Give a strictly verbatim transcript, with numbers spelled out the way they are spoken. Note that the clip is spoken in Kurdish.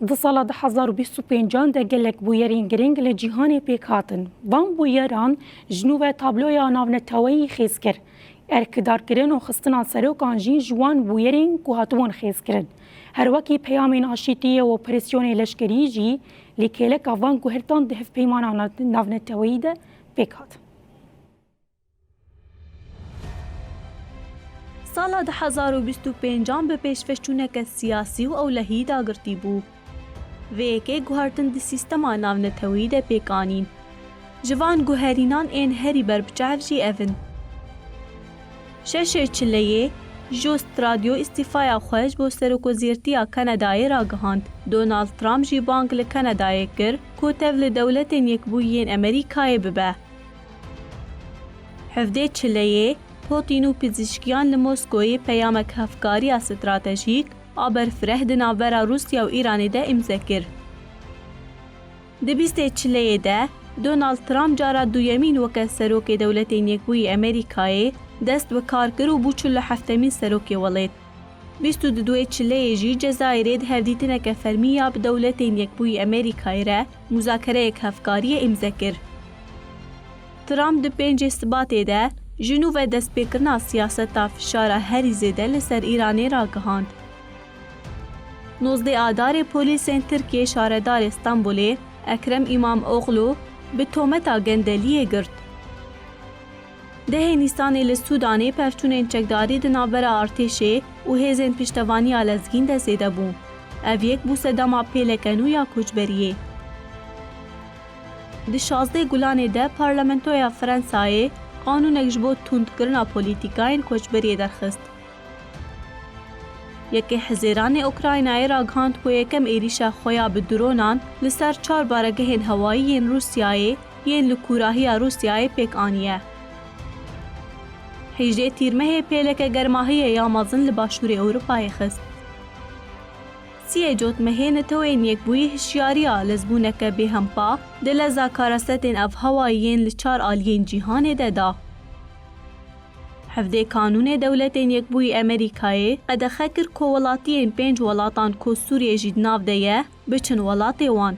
Di sala du hezar û bîst û pêncan de gelek bûyerên girîng li cîhanê pêk hatin. Van bûyeran ji nû ve tabloya navneteweyî xêz kir. Erkdarkirin û xistina serokan jî ji wan bûyerên ku hatibûn xêz kirin. Her wekî peyamên aşîtiyê û operasiyonê leşkerî jî li kêleka van guhertan di hevpeymana na-, navneteweyî de pêk hat. Sala du hezar û bîst û pêncan bi pêşveçûneke siyasî û ewlehî dagirtî bû. Vê yekê guhertin di sîstema navneteweyî de pêk anîn. Ji van guherînan ên herî berbiçav jî ev in. Şeşê çileyê, Just Radyo îstîfaya xwe ji bo serokwezîrtiya Kanadayê ragihand. Donald Trump jî bang li Kanadayê kir ku tev li Dewletên Yekbûyî yên Amerîkayê bibe. Hevdê çileyê, Putin û pizîşkiyan li Moskoyê peyamek hevkariya stratejîk a berfireh di navbera Rûsya û Îranê de îmze kir. Di bîstê çileyê de, Donald Trump cara duyemîn weke Serokê Dewletên Yekbûyî Amerîkayê dest bi kar kir û bû çil û heftemîn serokê welêt. Bîst û duwê çileyê jî Cezayirê di hevdîtineke fermî ya bi Dewletên Yekbûyî Amerîkayê re muzakereyek hevkariyê îmze kir. Trump di pêncê Sibatê de ji nû ve destpêkirina siyaseta fişara herî zêde li ser Îranê ragihand. Nozdeh Adarê polîsên Tirkiyê şaredarê Stenbolê Ekrem Îmamoğlu bi tometa gendeliyê girt. Dehê Nîsanê li Sûdanê pevçûnên çekdarî di navbera artêşê û hêzên piştevaniya lezgîn de zêde bû. Ev yek bû sedema pêleke nû ya koçberiyê. Di şazdeh Gulanê de Parlamentoya Fransayê qanûnek ji bo tundkirina polîtîkayên koçberiyê derxist. Yekê Hizêranê Ukraynayê ragihand ku yekem êrîşa xwe ya bi dronan li ser çar baregehên hewayî yên Rûsyayê yên li kûrahiya Rûsyayê pêk aniye. Hêjê Tîrmehê pêleke germahiyê ya mezin li Başûrê Ewropayê xist. Siyê Cotmehê Neteweyên Yekbûyî hişyariya lezbûneke bêhempa di leza karasetên avhewayî yên li çar aliyên cîhanê de da. Hevdê Kanûnê Dewletên Yekbûyî Amerîkayê qedexe kir ku welatiyên pênc welatan ku Sûriye jî di nav de ye, biçin welatê wan.